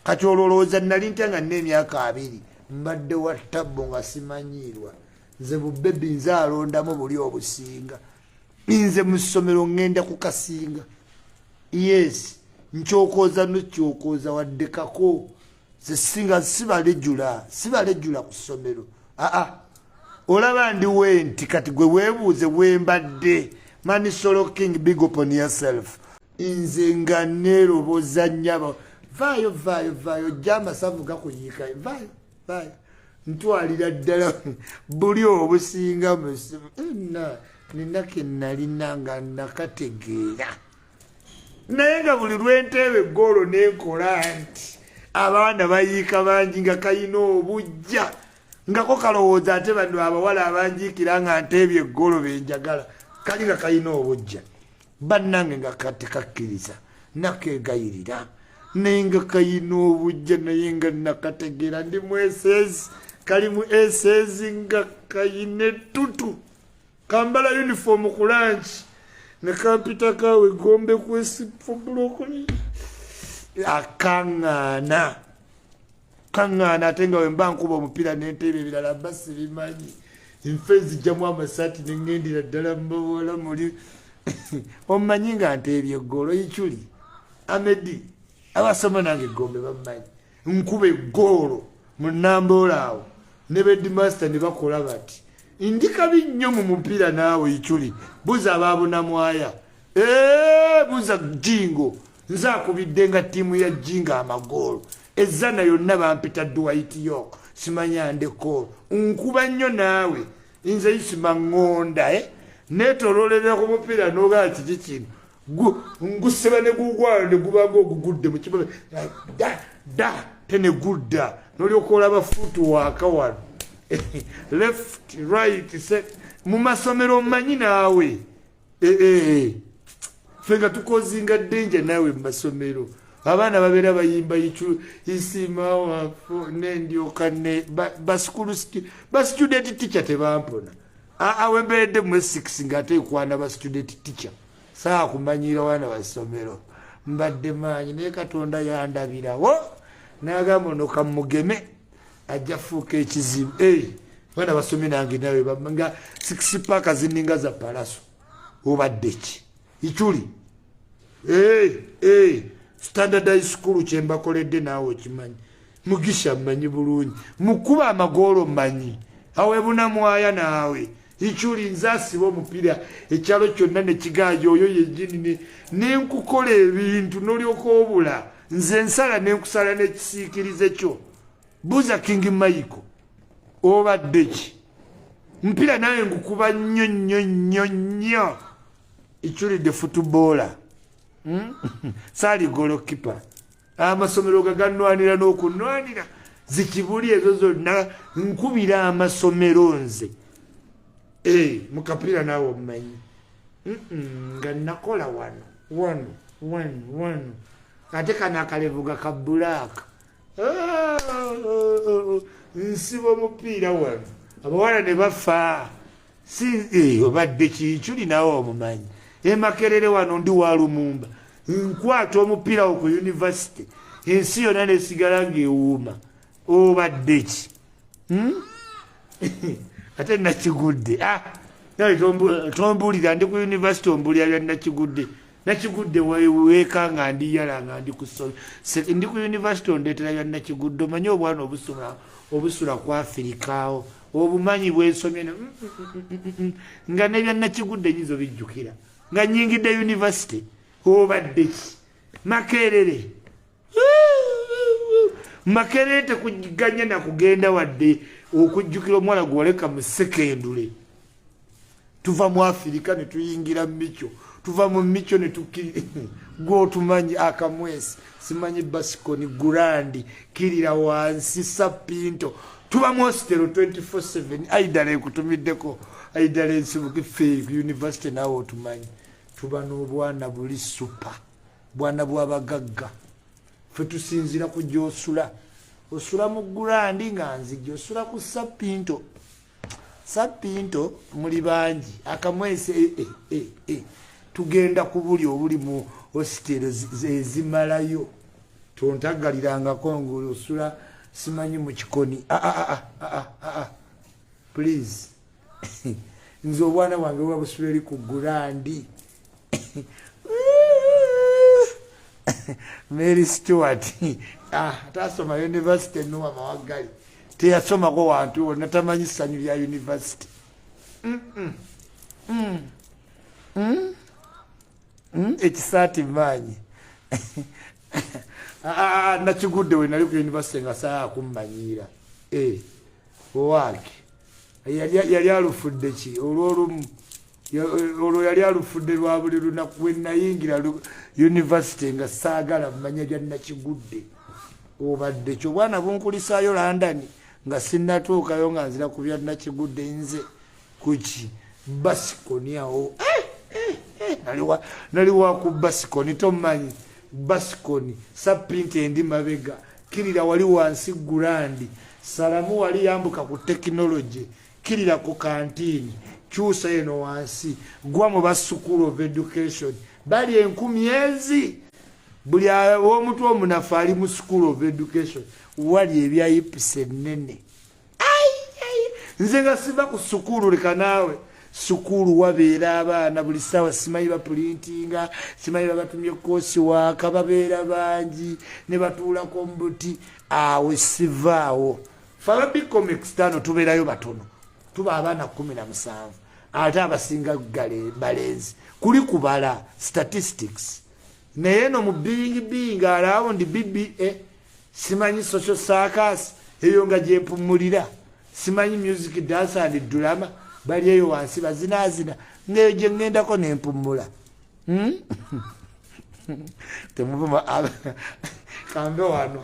Kati olwo olowooza nali ntya nga nina emyaka 20? Mbadde wa tabbo nga simanyiirwa. Nze bubebi, nze alondamu buli obusinga. Nze mu ssomero ŋŋenda kukasinga. Yes, nkyokooza nokyokoza wadde kako. Nze singa sibalejula, sibalejula ku ssomero. Aa, olaba ndi wenti. Kati gwe weebuuze wembadde. Manisolo King, big up on yourself. Nze nga neeroboza nnyabo. Vaayo, vaayo, vaayo, ojja amasavu gakuyiika. Vaayo, vaayo, ntwalira ddala buli obusinga. Na nina ke nalina nga nakategeera, naye nga buli lwenteeba eggoolo nenkola nti abaana bayiika bangi nga kayina obujja ngako kalowooza ate bano abawala abanjiikira nga nteebye eggoolo benjagala. Kali nga kayina obujja, bannange, nga katekakkiriza nakeegayirira, naye nga kayina obujja, naye nga nakategeera ndi mu SS, kali mu SS nga kayina ettutu, kambala uniform ku lunch ne kampita kawe gombe kwesifubulokoli akaŋŋaana kaŋŋaana. Ate nga wemba nkuba omupiira n'enteebe ebirala mba sibimanyi. Nfe nzijjamu amasaati neŋŋendera ddala mbawala muli omumanyi nga nteebye eggolo. Ikyuli Amedi, abasoma nange egombe bamumanyi, nkuba eggoolo mu Namboola awo ne ba headmaster ne bakola bati ndi kabi nnyo mu mupiira. Naawe Ikyuli, buza abaabunamwaya, buza Jingo. Nze akubidde nga ttiimu ya Jingo amagoolo ezana yonna. Bampita Dwight York, simanya ndeko nkuba nnyo. Naawe nze Isima ŋŋonda, eh? Neetololera ku mupiira nogaa kiki kino, nguseba ne gugwayo ne gubanga ogugudde mu kibabe da da te ne gudda, nolyoka olaba footwork wano, left, right, set. Mu masomero omanyi naawe. Eh, eh. Ffe nga tukozinga danger naawe. Mu masomero abaana babeera bayimba Isima wafu, nendyoka ne ba student teacher tebampona. Awemberedde mu 6 ngaate ekwana ba student teacher saa kumanyira baana basomero. Mbadde maanyi, naye Katonda yandabirawo nagamba ono kamugeme ajja fuuka ekizibu. Baana basomye nange nawe nga six pack zininga za Palaso. Obadde ki Ikyuli? Standard High School kyembakoledde naawe okimanyi. Mugisha mmanyi bulungi mukuba amagoolo, mmanyi awebunamwaya. Naawe Ikyuli, nze asiba omupiira ekyalo kyonna nekigaja oyo yenyini nenkukola ebintu nolyoka obula. Nze nsala nenkusala n'ekisiikirize kyo. Buza King Michael, obadde ki? Mpira nawe ngukuba nnyo nnyo nnyo nnyo. Ikyulidde footballer, Saali goalkeeper. Amasomero gaganwanira n'okunwanira zikibuli ezo zonna nkubira amasomero nze. Mukapiira naawe omumanyi nga nakola wano wano wano wano. Ate kano akalevu ga ka black, nsiba omupiira wano abawala ne bafa. Si obadde kikyuli nawe omumanyi. Emakerere wano ndi wa Lumumba, nkwata omupiira wo ku university, ensi yonna nesigala ngaewuuma. Obadde ki? Hmm? Ate Nakigudde, ah, tombuulira ndi ku university, ombuulira bya Nakigudde. Nakigudde weeka nga ndi yala nga ndi ndi ku university, ondeetera bya Nakigudde. Omanyi obwana obusula obusula ku Afirikaawo, obumanyi bwensomye nga nebya Nakigudde nyinza obijjukira nga nyingidde university. Obadde ki? Makerere, Makerere tekuganya nakugenda wadde okujjukira omuwala gwoleka mu secondary. Tuva mu Afirika ne tuyingira Mikyo, tuva mu Mikyo ne tukiri gwotumanyi akamwesi, simanyi basikoni Grand, kirira wansi Sapinto. Tuba mu hostel 24/7. Aidala ekutumiddeko, aidala ensibuka ffe ku university naawe otumanyi. Tuba n'obwana buli super, bwana bwabagagga. Ffe tusinzira ku gyosula. Osula mu Grand nga nzijja, osula ku Sapinto. Sapinto muli bangi, akamwesi e, e, e, e. Tugenda ku buli obuli mu hostel ezimalayo. Tontaggalirangako ngaosula simanyi mu kikoni. Ah, ah, ah, please, nze obwana bwange buba busula eri ku gurandi. Mary Stewart tasoma university, Noah Mawaggali teyasomako wantu wonna, tamanyi ssanyu lya university. Ekisaati maanyi nakigudde we nali ku university nga saa kummanyiira. Eh, owaake yali alufudde ki olwolumu olwo, yali alufudde lwa buli lunaku. We nayingira university nga saagala manya bya nakigudde obadde kyo. Obwana bunkulisaayo London nga sinnatuukayo, nga nzira ku bya nakigudde. Nze kuki basikoni awo, eh, eh, eh, nali waku basikoni, tomanyi basikoni sapinti endi mabega kirira wali wansi gurandi salamu wali yambuka ku tekinologi, kirira ku kantiini, kyusa eno wansi, gwa mu ba School of Education bali 1000 ezi. Buli ow'omutwe omunafu ali mu School of Education, wali ebya ipisa ennene. Nze nga siva ku sukulu. Leka naawe, sukulu wabeera abaana buli ssaawa, simanyi bapulintinga, simanyi babatumye course work, babeera bangi ne batuulako mu buti awo. Sivaawo. Fe aba BCom external tubeerayo batono, tuba abaana 17, ate abasinga balenzi. Kuli kubala statistics. Naye no mu being around BBA, simanyi social circus eyo nga gyempumulira, simanyi music, dance and drama, bali eyo wansi bazinazina, ngaeyo gye ŋŋendako nempumula. Temuvuma kambe wano.